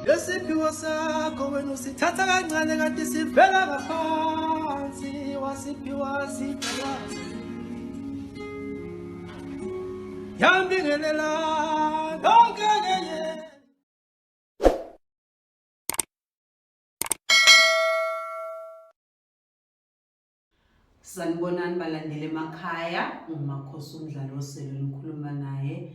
Lesiphiwo sakho wena usithatha kancane kanti sivela ngaphansi wasiphiwa siphiwa yambingelela yonke ke. Sanibonani balandeli emakhaya, uMakhosi umdlalo osele nikhuluma naye.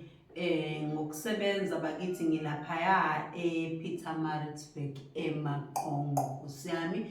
Ngokusebenza bakithi ngilaphaya ePietermaritzburg eMaqonqo Nkosi yami.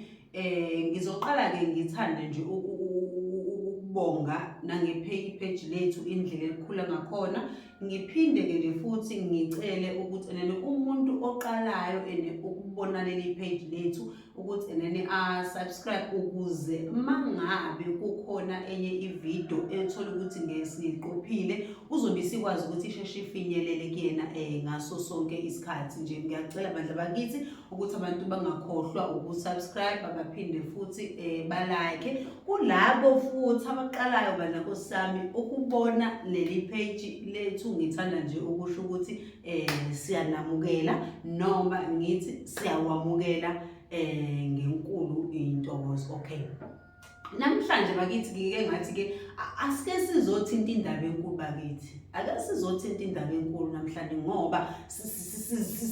Ngizoqala ke ngithande nje ukubonga nangepage lethu indlela elikhula ngakhona. Ngiphinde ke nje futhi ngicele ukuthi enene umuntu oqalayo ene ukubona leli page lethu ukuthi enene a-subscribe ukuze mangabe kukhona enye ividiyo ethola ukuthi ngesiyiqophile uzobe isikwazi ukuthi isheshe ifinyelele kuyena um ngaso sonke isikhathi nje. Ngiyacela bandla bakithi ukuthi abantu bangakhohlwa ukusubscribe baphinde futhi um balike kulabo futhi abaqalayo bandla nkosi yami ukubona leli page lethu. Ngithanda nje ukusho ukuthi siyanamukela noma ngithi siyawamukela ngenkulu intokozo. Okay, namhlanje bakithi ngike ngathi ke asike sizothinta indaba enkulu bakithi, ake sizothinta indaba enkulu namhlanje ngoba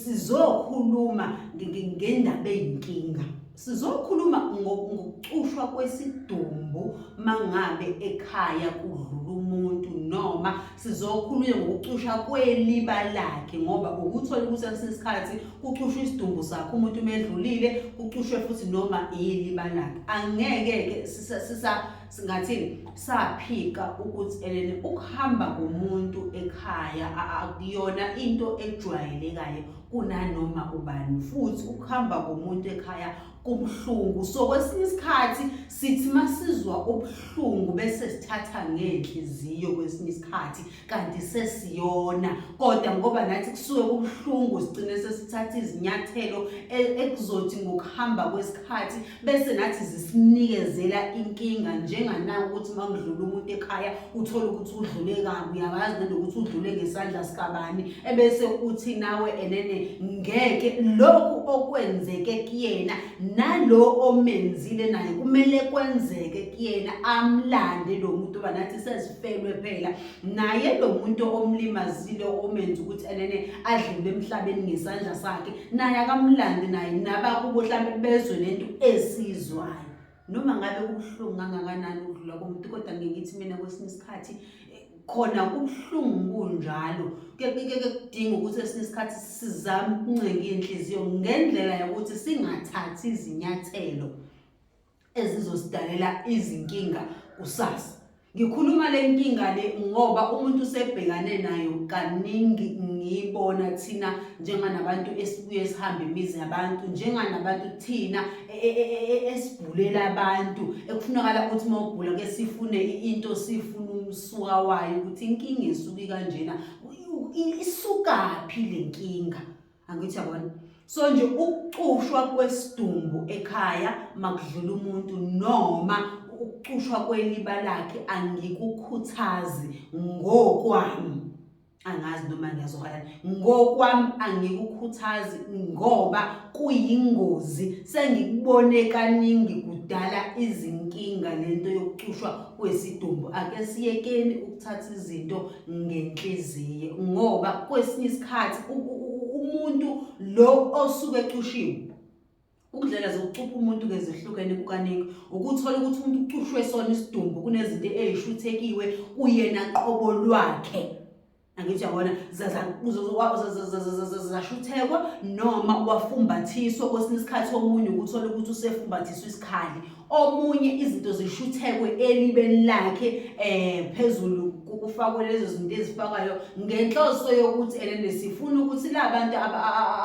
sizokhuluma ngendaba eyinkinga. Sizokhuluma ngokucushwa kwesidumbu mangabe ekhaya kudlula umuntu, noma sizokhuluma ngokucushwa kweliba lakhe, ngoba ukuthola ukuthi kwesinye isikhathi kucushwa isidumbu sakhe umuntu uma edlulile, kucushwe futhi noma iliba lakhe. Angeke-ke singathini saphika ukuthi elene ukuhamba komuntu ekhaya akuyona into ejwayelekayo kunanoma ubani, futhi ukuhamba komuntu ekhaya kubuhlungu. So kwesinye isikhathi sithi masizwa ubuhlungu bese sithatha ngenhliziyo kwesinye isikhathi kanti sesiyona, kodwa ngoba nathi kusuke kubuhlungu sigcine sesithatha izinyathelo ekuzothi ngokuhamba kwesikhathi bese nathi zisinikezela inkinga, njenganako ukuthi uma kudlula umuntu ekhaya uthole ukuthi udlule kabi, uyabazi nanokuthi udlule ngesandla sikabani, ebese uthi nawe enene ngeke lokhu okwenzeke kuyena nalo omenzile naye kumele kwenzeke kuyena, amlande lo muntu oba nathi sesifelwe phela naye lo muntu omlimazile omenza ukuthi enene adlule emhlabeni ngesandla sakhe, naye akamlandi naye nabakubo mhlambe bezwe lento esizwayo. Noma ngabe kubuhlungu kangakanani ukudlula komuntu, kodwa ngike ngithi mina kwesinye isikhathi khona kubuhlungu kunjalo, kuye kudinga ukuthi esinye isikhathi sizame ukuncenga iy'nhliziyo ngendlela yokuthi singathathi izinyathelo ezizosidalela izinkinga kusasa. Ngikhuluma le nkinga le ngoba umuntu usebhekane nayo kaningi, ngiyibona thina njenganabantu esibuye sihambe imizi yabantu, njenganabantu thina esibhulela abantu, ekufunakala ukuthi uma ubhula ke sifune into, sifune umsuka wayo ukuthi inkinga isuke kanjena, isukaphi le nkinga. Angithi yabona. So nje ukucushwa kwesidumbu ekhaya makudlula umuntu noma ukucushwa kweliba lakhe angikukhuthazi ngokwami. Angazi noma ngiyazwakala. Ngokwami angikukhuthazi ngoba kuyingozi. Sengikubone kaningi kudala izinkinga lento yokucushwa kwesidumbu. Ake siyekeni ukuthatha izinto ngenhliziyo ngoba kwesinye isikhathi umuntu lo osuke ecushiwe, ukudlela zokucupha umuntu ke zihlukene kukaningi, ukuthola ukuthi umuntu ucushwe sona isidumbu kunezinto ezishuthekiwe kuyena qobo lwakhe. Angithi yabona, zashuthekwa noma wafumbathiswa kwesinye isikhathi, omunye ukuthola ukuthi usefumbathiswa isikhali, omunye izinto zishuthekwe elibeni lakhe phezulu kufakwe lezo zinto ezifakayo ngenhloso yokuthi enene sifuna ukuthi labantu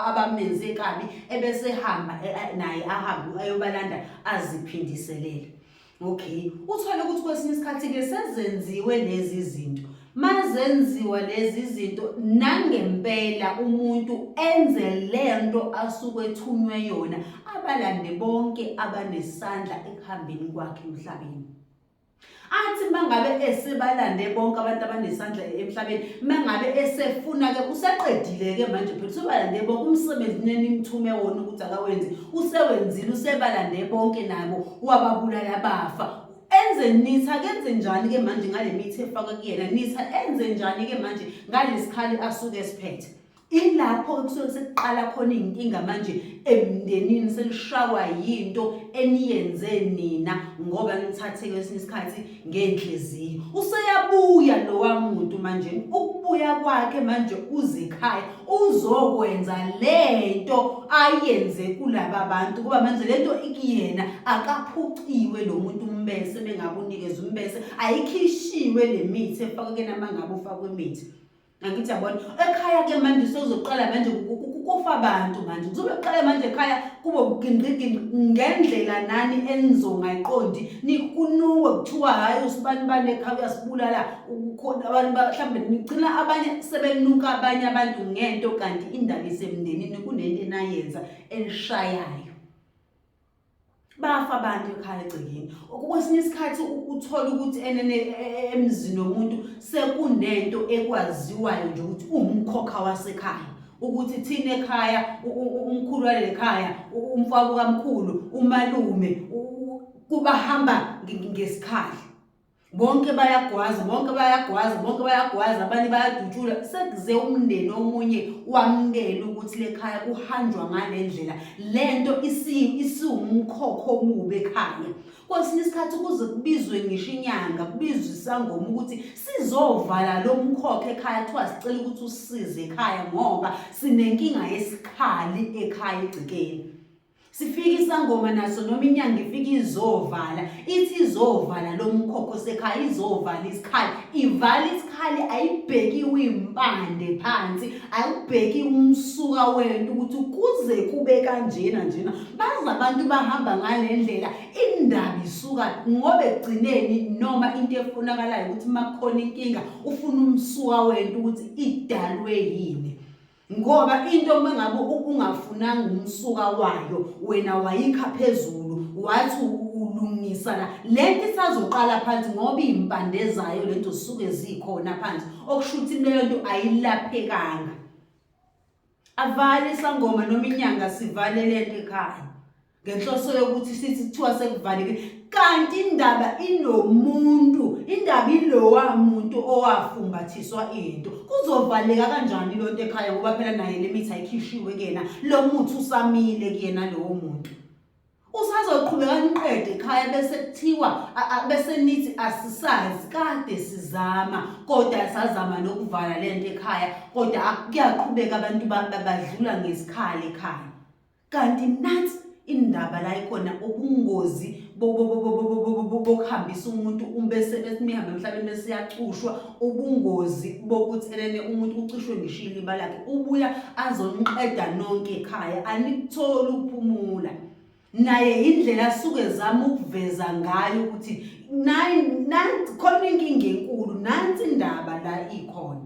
abamenze kabi ebesehamba naye ahambe ayobalanda aziphindiselele. Okay, uthole ukuthi kwesinye isikhathi ke sezenziwe lezi zinto, mazenziwa lezi zinto nangempela umuntu enze lento asuke ethunywe yona, abalande bonke abanesandla ekuhambeni kwakhe emhlabeni. Athi mangabe esebalande bonke abantu abanesandla emhlabeni, mangabe esefuna ke useqedile ke manje phela usebalande bonke umsebenzi nenimthume wona ukuthi akawenzi, usewenzile usebalande bonke nabo wababulala bafa. Enze nitha kenze njani ke manje ngale mithi efakwe kuyena nitha enze njani ke manje ngalesikhali asuke esiphethe. Ilapho-ke kusuke sekuqala khona iy'nkinga manje emndenini senishawa yinto eniyenze nina ngoba nithathe kwesinye isikhathi ngenhliziyo. Useyabuya lowa muntu manje, ukubuya kwakhe manje uze ekhaya uzokwenza lento ayenze kulaba bantu kuba manje lento ikuyena akaphuciwe lo muntu umbese mengabe unikeza umbese ayikhishiwe le mithi efakwe kuyena mangabe ufakwe imithi. Angithi yabona ekhaya ke manje sekuzoqala manje kufa abantu manje kuzobe kuqala manje ekhaya kube bugingqigingqi ngendlela nani enizongayiqondi nikunuwe kuthiwa hhayi usibani bani ekhaya uyasibulala kukhona abantu mhlawumbe nigcina abanye sebenuka abanye abantu ngento kanti indaba isemndenini kunento enayenza enishayayo. Bafa abantu ekhaya egcekeni. Kwesinye isikhathi uthole ukuthi enene e, e, emzini womuntu sekunento ekwaziwayo nje ukuthi uwumkhokha wasekhaya ukuthi thina ekhaya umkhulu waleli khaya umfowabo kamkhulu umalume kubahamba ngesikhali. Bonke bayagwaza, bonke bayagwaza, bonke bayagwaza, abanye bayadutshulwa. Sekuze umndeni omunye wamukela ukuthi lekhaya kuhanjwa ngale ndlela. Le nto isiwumkhokha omubi ekhaya. Kwesinye isikhathi kuze kubizwe ngisho inyanga, kubizwe isangoma ukuthi sizovala lo mkhokha ekhaya, kuthiwa sicela ukuthi usisize ekhaya ngoba sinenkinga yesikhali ekhaya egcekeni. Sifike isangoma naso noma inyanga ifike izovala, ithi izovala lo mkhokho sekhaya, izovala isikhali. Ivala isikhali ayibhekiwe impande phansi, ayibhekiwe umsuka wento ukuthi kuze kube kanjena njena. Baze abantu bahamba ngale ndlela, indaba isuka ngoba ekugcineni noma into efunakalayo ukuthi uma kukhona inkinga ufuna umsuka wento ukuthi idalwe yini. Ngoba into uma ngabe ungafunanga umsuka wayo wena wayikha phezulu wathi ulungisa la lento isazoqala phansi ngoba iy'mpande zayo lento zisuke zikhona phansi okusho ukuthi leyo nto ayilaphekanga. Avale isangoma noma inyanga sivale lento ekhaya. Ngenhloso yokuthi sithi kuthiwa sekuvalekile kanti indaba inomuntu, indaba ilowa muntu owafumbathiswa into. Kuzovaleka kanjani lonto ekhaya ngoba phela naye le mithi ayikhishiwe kuyena, lo muthi usamile kuyena lowo muntu. Usazoqhubeka niqede ekhaya bese kuthiwa bese nithi asisazi kade sizama kodwa sazama nokuvala lento ekhaya kodwa kuyaqhubeka abantu badlula ngesikhali ekhaya. Kanti nansi indaba la ikhona ubungozi bokuhambisa umuntu bese bethi mihamba emhlabeni bese iyacushwa ubungozi bokuthi enene umuntu ucishwe ngisho iliba lakhe ubuya azoniqeda nonke ekhaya anikutholi ukuphumula naye indlela asuke ezama ukuveza ngayo ukuthi nansi khona inkinga enkulu nansi indaba la ikhona.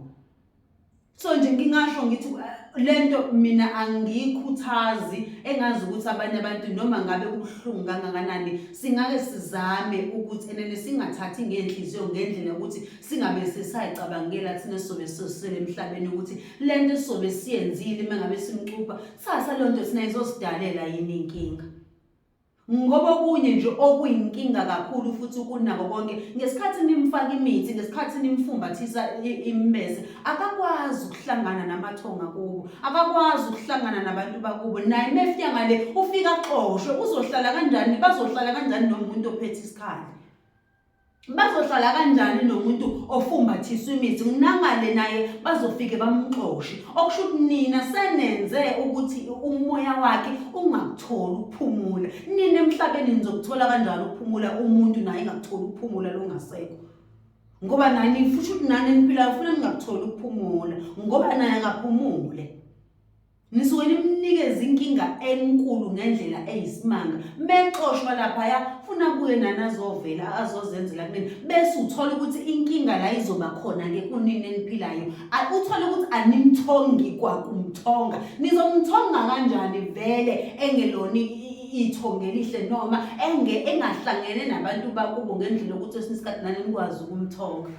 So nje ngingasho ngithi lento mina angiyikhuthazi engazi ukuthi abanye abantu noma ngabe kubuhlungu kangakanani singake sizame ukuthi enene singathathi ngenhliziyo ngendlela yokuthi singabe sisayicabangela thina sobe sosele emhlabeni ukuthi lento sobe siyenzile uma ngabe simcupha sasa lonto thina izosidalela yini inkinga. Ngoba okunye nje okuyinkinga kakhulu futhi kunako konke, ngesikhathi nimfaka imithi, ngesikhathi nimfumbathisa immese, akakwazi ukuhlangana namathonga kubo, akakwazi ukuhlangana nabantu bakubo. Naye uma efika ngale ufika axoshwe, uzohlala kanjani, bazohlala kanjani nomuntu ophethe isikhali? Bazohlala kanjani nomuntu ofumbathiswa imithi nangale naye bazofike bamxoshe okusho ukuthi nina senenze ukuthi umoya wakhe ungakutholi ukuphumula nina emhlabeni nizokuthola kanjani ukuphumula umuntu naye engakutholi ukuphumula longasekho ngoba nani futhi ukuthi nani eniphilayo funa ningakutholi ukuphumula ngoba naye akaphumule. Nisuke nimnikeze inkinga enkulu ngendlela eyisimanga. Mexoshwa laphaya funa abuye nani azovela azozenzela kunini. Bese uthola ukuthi inkinga la izoba khona-ke kunini eniphilayo. Uthole ukuthi animthongi kwakumthonga. Nizomthonga kanjani vele engelona ithongo elihle noma engahlangene nabantu bakubo ngendlela yokuthi esinye isikhathi nani nikwazi ukumthonga.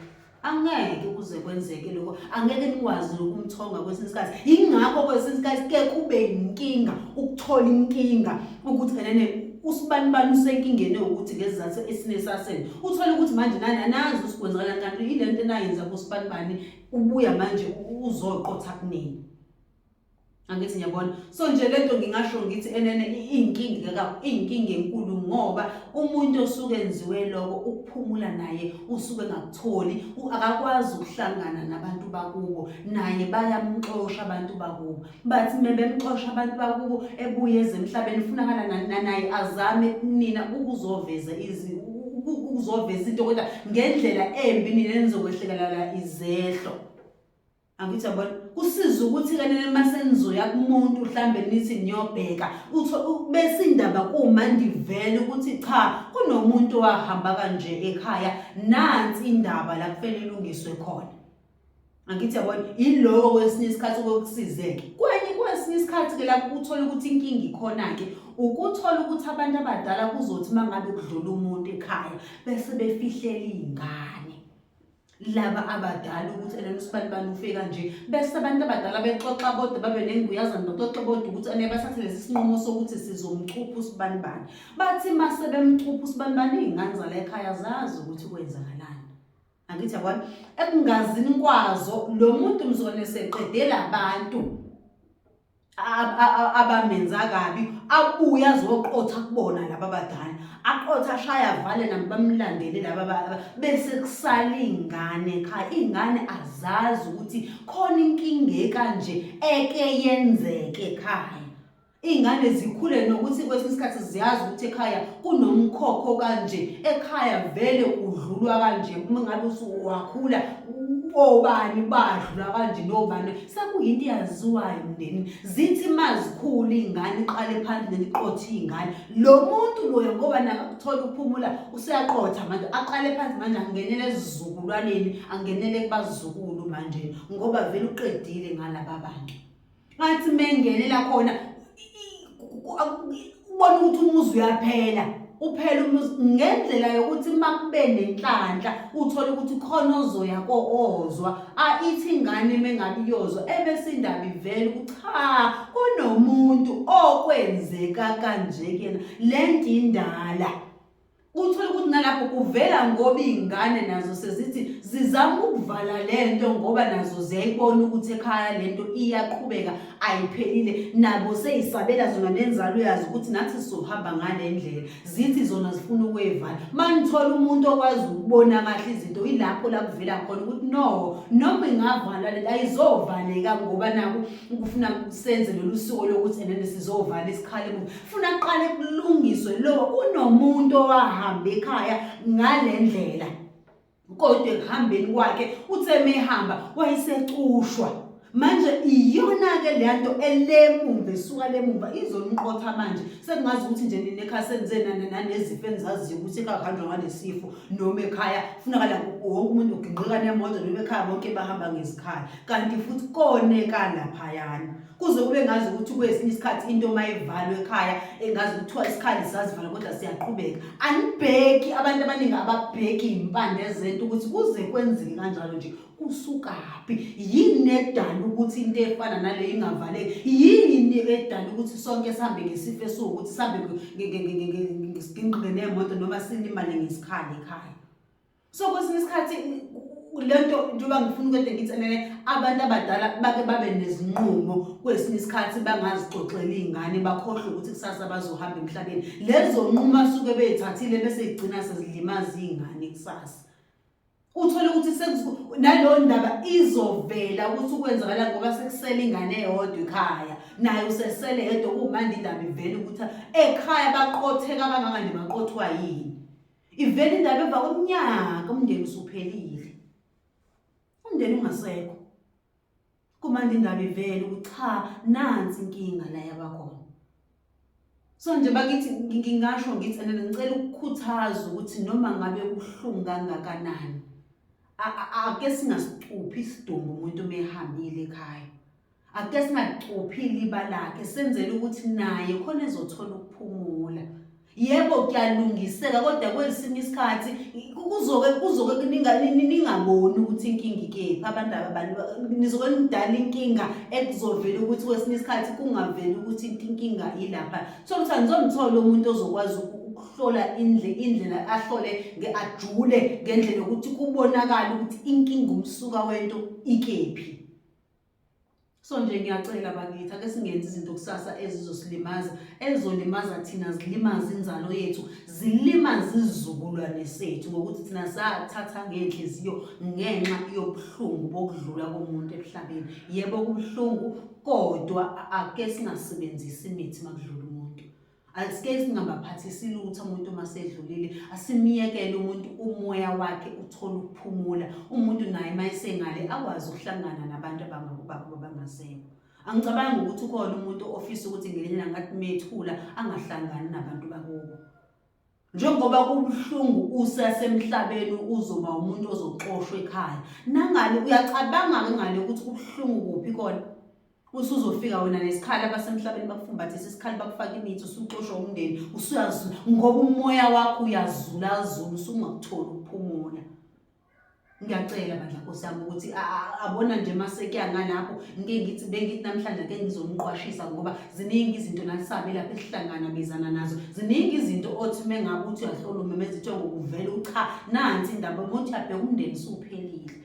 Angeke kuze kwenzeke lokho, angeke nikwazi ukumthonga kwesinye isikhathi. Yingakho kwesinye isikhathi ke kube inkinga ukuthola inkinga ukuthi enene usibanibani usenkingeni ukuthi ngezizathu esinesaseni uthole ukuthi manje nani anazi ukuthi kwenzakalani kanti ile nto enayenza kusibanibani ubuya manje uzoqotha kunini. Angithi ngiyabona. So nje lento ngingasho ngithi enene iyinkinga iyinkinga enkulu ngoba umuntu osuke enziwe lokho ukuphumula naye usuke engakutholi akakwazi ukuhlangana nabantu bakubo naye bayamxosha abantu bakubo. Bathi mebemxosha abantu bakubo ebuye ezemhlabeni funakala naye azame kunina ukuzoveza ukuzoveza into kodwa ngendlela embi nina nizokwehlekela izehlo. Angithi yabona kusiza ukuthi kanene uma senizoya kumuntu mhlambe nithi niyobheka bese indaba kumandi vele ukuthi cha kunomuntu owahamba kanje ekhaya nansi indaba la kufanele ilungiswe khona. Angithi yabona yiloko kwesinye isikhathi okokusizeke. Kwenye kwesinye isikhathi ke lapho uthola ukuthi inkinga ikhona-ke ukuthola ukuthi abantu abadala kuzothi uma ngabe kudlula umuntu ekhaya bese befihlela iy'ngane. Laba abadala ukuthi ena usibanibani ufe kanje bese abantu abadala bexoxa bodwa babe nenguyazana baxoxe bodwa ukuthi ene bathathe lesi sinqumo sokuthi sizomcupha usibanibani. Bathi mase bemcupha usibanibani iy'ngane zala ekhaya zazi ukuthi kwenzakalani. Angithi yabona ekungazini kwazo lo muntu mzukwane seqedela abantu abamenza kabi abuye azoqotha kubona laba abadala aqotha ashaya avale nabo bamlandele laba bese kusala iy'ngane ekhaya iy'ngane azazi ukuthi khona inkinga ekanje eke yenzeke ekhaya. Iy'ngane zikhule nokuthi kwesinye isikhathi ziyazi ukuthi ekhaya kunomkhokho kanje, ekhaya vele kudlulwa kanje. Uma ngabe usuwakhula obani badlula kanje nobani, sekuyinto eyaziwayo emndenini. Zithi uma zikhula iy'ngane iqale phansi lento iqothe iy'ngane. Lo muntu loyo ngoba naye akuthola ukuphumula useyaqotha manje, aqale phansi manje angenele esizukulwaneni, angenele kubazukulu manje ngoba vele uqedile ngalaba bantu. Ngathi mengenela khona ubona ukuthi umuzi uyaphela uphela umuzi ngendlela yokuthi makube nenhlanhla uthole ukuthi khona ozoya ko-ozwa ithi ingane mengabe iyozwa ebese indaba ivela ukuthi cha kunomuntu okwenzeka kanje kuyena le nto indala. Uthole ukuthi nalapho kuvela ngoba iy'ngane nazo sezithi zizama ukuvala le nto ngoba nazo ziyayibona ukuthi ekhaya le nto iyaqhubeka ayiphelile. Nabo seyisabela zona nenzalo yazo ukuthi nathi sizohamba ngale ndlela. Zithi zona zifuna ukuyivala. Uma nithola umuntu okwazi ukubona kahle izinto ilapho la kuvela khona ukuthi no, noma ingavalwa le nto ayizovaleka ngoba naku kufuna senze lolu siko lokuthi enene sizovala isikhala emuva. Funa kuqale kulungiswe lo kunomuntu owahamba ekhaya ngale ndlela kodwa ekuhambeni kwakhe uthe mehamba wayesecushwa manje iyona-ke leya nto elemumva esuka lemumva izoniqotha manje sekungazi ukuthi nje nina ekhaya senze nanezifo enizaziyo ukuthi ekhaya kuhanjwa ngalesifo noma ekhaya funakala wonke umuntu uginqika nemoto noma ekhaya bonke bahamba ngezikhala kanti futhi koneka laphayana Kuze kube ngazi ukuthi kwesinye isikhathi into uma ivalwe ekhaya engazi kuthiwa isikhali sazivala kodwa siyaqhubeka. Anibheki abantu abaningi ababheki iy'mpande zento ukuthi kuze kwenzeke kanjalo nje kusukaphi yini edala ukuthi into efana nale ingavaleki yini edala ukuthi sonke sihambe ngesifo esiwukuthi sihambe ngisigingqike nemoto noma silimale ngesikhala ekhaya. So kwesinye isikhathi lento njengoba ngifuna ukade ngithi enene abantu abadala bake babe nezinqumo kwesinye isikhathi bangazixoxeli iy'ngane bakhohlwe ukuthi kusasa bazohamba emhlabeni. Lezo nqumo asuke bey'thathile bese y'gcina sezilimaza iy'ngane kusasa. Uthole ukuthi naleyo ndaba izovela ukuthi kwenzakala ngoba sekusele ingane eyodwa ekhaya naye usesele yedwa kumanje indaba ivela ukuthi ekhaya baqotheka kangaka nje baqothwa yini. Ivela indaba emva kweminyaka umndeni usuphelile. Umndeni ungasekho. Kumanje indaba ivele ukuthi cha nansi inkinga la yabakhona. So nje bakithi ngingasho ngithi and ngicela ukukhuthaza ukuthi noma ngabe kubuhlungu kangakanani ake singasicuphi isidumbu umuntu uma ehambile ekhaya. Ake singacuphi iliba lakhe senzele ukuthi naye khona ezothola ukuphumula. Yebo kuyalungiseka kodwa kwesinye isikhathi kuzoke kuzoke ningaboni ukuthi inkinga ikephi abantu abantu nizoke nidala inkinga ekuzovela ukuthi kwesinye isikhathi kungaveli ukuthi inkinga ilapha. So ukuthi anizomthola umuntu ozokwazi ukuhlola indle indlela ahlole ajule ngendlela yokuthi kubonakale ukuthi inkinga umsuka wento ikephi. So nje ngiyacela bakithi ake singenzi izinto kusasa ezizosilimaza, ezizolimaza thina zilimaze inzalo yethu, zilimaze isizukulwane sethu ngokuthi thina sathatha ngenhliziyo ngenxa yobuhlungu bokudlula komuntu emhlabeni. Yebo kubuhlungu kodwa ake singasebenzisi imithi makudlula umuntu. Asike singabaphathisi lutho umuntu uma sedlulile, asimyekele umuntu umoya wakhe uthole ukuphumula. Umuntu naye uma esengale akwazi ukuhlangana nabantu abangakubakubo abangasekho. Angicabangi ukuthi ukhona umuntu ofisa ukuthi ngelinye ilanga athi methula angahlangani nabantu bakubo. Njengoba kubuhlungu usasemhlabeni uzoba umuntu ozoxoshwa ekhaya. Nangale uyacabanga-ke ngale ukuthi kubuhlungu kuphi kona? Usuzofika wena nesikhala abasemhlabeni bakufumbathisa isikhala bakufaka imithi usuxoshwa umndeni usuyazula ngoba umoya wakho uyazulazula usungakutholi ukuphumula. Ngiyacela bandla Nkosi yami ukuthi abona nje masekuya ngalapho ngike ngithi bengithi namhlanje ake ngizomqwashisa ngoba ziningi izinto nasabe lapha esihlangana bezana nazo ziningi izinto othi mengabe uthi uyahlola umemeza ithiwa ngokuvela ucha nansi indaba umuntu uyabheka umndeni usuphelile.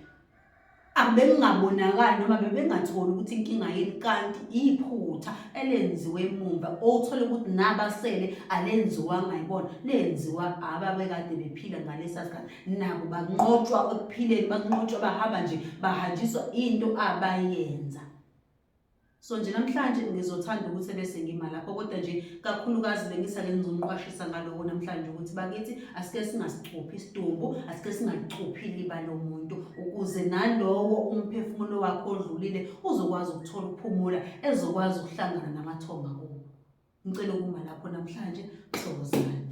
Bekungabonakali noma bebengatholi ukuthi inkinga yini kanti iphutha elenziwe emumva othole ukuthi nabasele alenziwanga yibona lenziwa ababekade bephila ngalesa sikhathi nabo banqotshwa ekuphileni banqotshwa bahamba nje bahanjiswa into abayenza. So nje namhlanje ngizothanda ukuthi ebese ngima lapho kodwa nje kakhulukazi bengisake ngizoniqwashisa ngaloko namhlanje ukuthi bakithi asike singasicuphi isidumbu asike singacuphi iliba lomuntu ukuze nalowo umphefumulo wakhe odlulile uzokwazi ukuthola ukuphumula ezokwazi ukuhlangana namathonga kuwo. Ngicela ukuma lapho namhlanje thokozani.